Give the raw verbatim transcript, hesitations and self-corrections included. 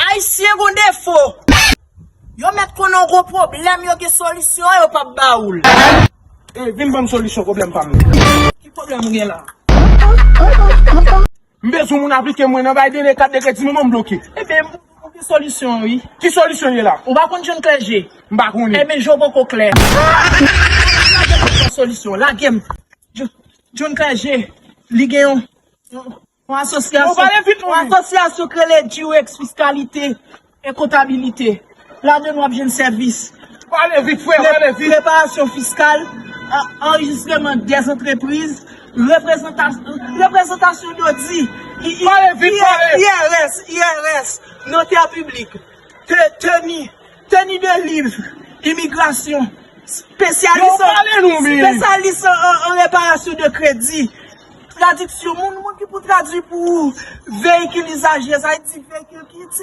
Ayisyen gon defo. Yo mèt konnen w gon pwoblèm, yo gen solisyon an, yo p ap ba ou l. E, vin ban m solisyon pwoblèm pa m nan. Ki pwoblèm ou gen la? M bezwen moun aplike mwen nan bay de kat de kredi, men mwen m bloke. Ebyen, ou gen solisyon an, wi. Ki solisyon ye la? Ou pa konn John Clergé? M pa konnen. Ebyen, je w poko klè. Solisyon, lage m. Jo-, John Clergé, li gen yon, yon, yon asosyasyon, yon asosyasyon ki rele Durex Fiscalité et Comptabilité. Ladan l w ap jwenn sèvis. Pale vit, frè, pale vit. Preparasyon fiskal, a-, anrejistreman dèzantrepriz, reprezantas-, reprezantasyon dodi, I-, I-, pale vit, pale. I R S, I R S, notè piblik, te-, teni, teni de liv, imigrasyon, espesyalis an, espesyalis an, an, an reparasyon de kredi, tradiksyon, moun, moun ki pou tradui pou ou, veyikil izaje, sa vle di veyikil ki itil.